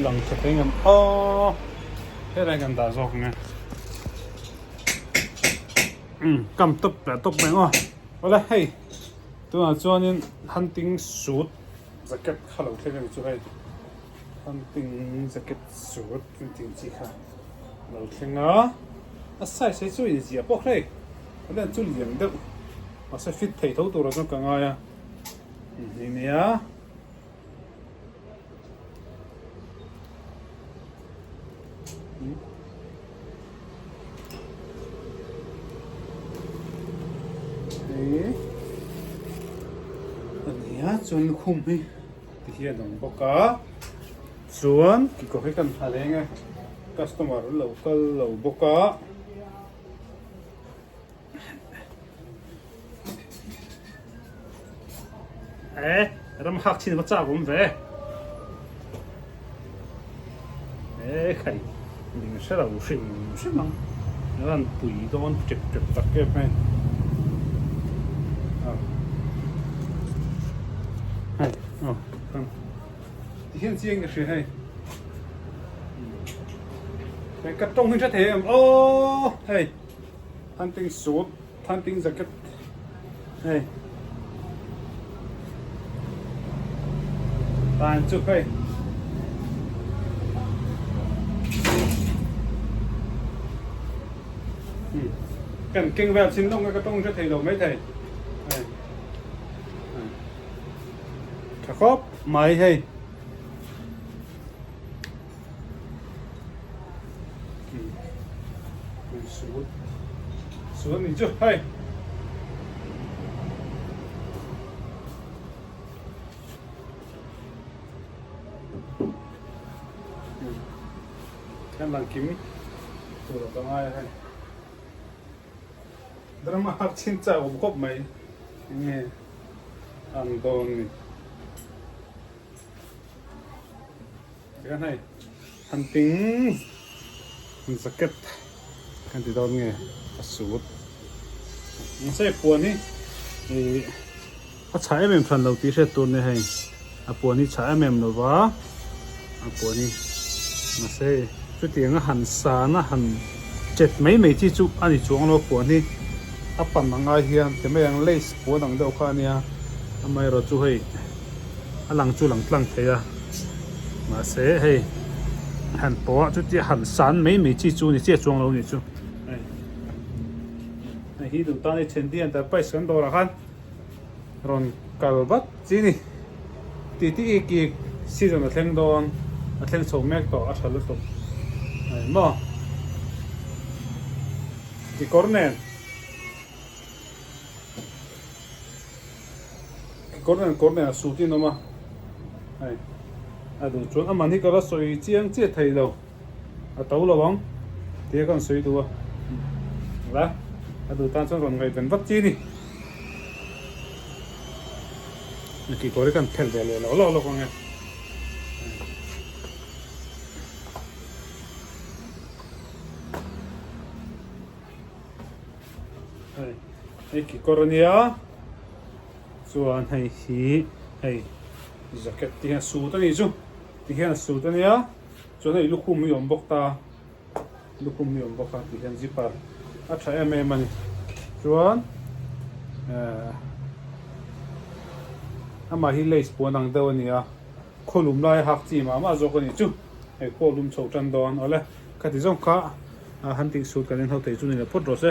Lang tha thei ngam aw helai kan dah zawk nge umm kam tawp leh tawp mai aw awle hei tunah chuanin hunting suit jacket kha lo thleng a ni chu hei hunting jacket suit hunting chi kha lo thleng a a size hi chu inziah pawh hei a len chu lian deuh mahse fit thei tho turah chuan ka ngai a nia. Hei a nia chuan lukhum hi ti hian a awm bawk a chuan kekawr hi kan ha leng e customer an lo kal lo bawk a. E ram hak chin va chak awm ve e khai min hre lo hrim hrim ang ran pui dawn tep tep tak em hei hei aw ti hian chiang ka hria hei hei ka tawng hi hre thei em aw hei Hunting suit, hunting jacket hei tan chu hei kan keng vel chin lawng ka tawng hre thei lo mai thei hei tha khawp mai hei. Suit suit a nih chu hei kan lang kim tur a ka ngai a hei drama hak chin chak awm khawp mai enge ang dawn ni. Tikhan hei hunting jacket kan ti dawn nge a suit mahse puan hi ih a chhah em em hran lo tih hriat tur nia hei a puan hi chhah em em lo va a puan hi mahse hei chutiang a han san a han chet mai mai chi chu a ni chuang lo puan hi a pan ang ai hian ti mai ang lace puan ang deuh kha a nia amaherawhchu chu hei. a lang chu lang tlang thei a mahse hei han pawh ah chutia han san mai mai chi chu ni chiah chuang lo ni chu hei hei hi duh tan a then enterprise kan dawrah khan rawn kal vat chi ni tih tih ik ik season a thleng dawn a thleng chho mek tawh a tha lutuk hei maw kekawr nen. Kawr nen kawr nen a suit in awm a hei a duh chuan aman hi ka la sawi chiang chiah thei lo a to lo ang tia ka rawn sawi duh a la a duh tan chuan rawn ngaihven vak chi a ni kekawr hi kan phelh ve leh lo lawk lawk ang e. Hei hei kekawr a nia chuan hei hi hei jacket te hian suit a nih chu ti hian suit a nia chuan hei lukhum hi a awm bawk ta lukhum hi a awm bawk a ti hian zipper a tha em em a ni chuan ehh amah hi lace puan ang deuh a ni a khawlum lai a hak chi mah mah zawk a nih chu hei pawh lum chho tan dawn awle khati zawng kha. A han tih suit kan en ho thei chu ni lo phawt rawh se.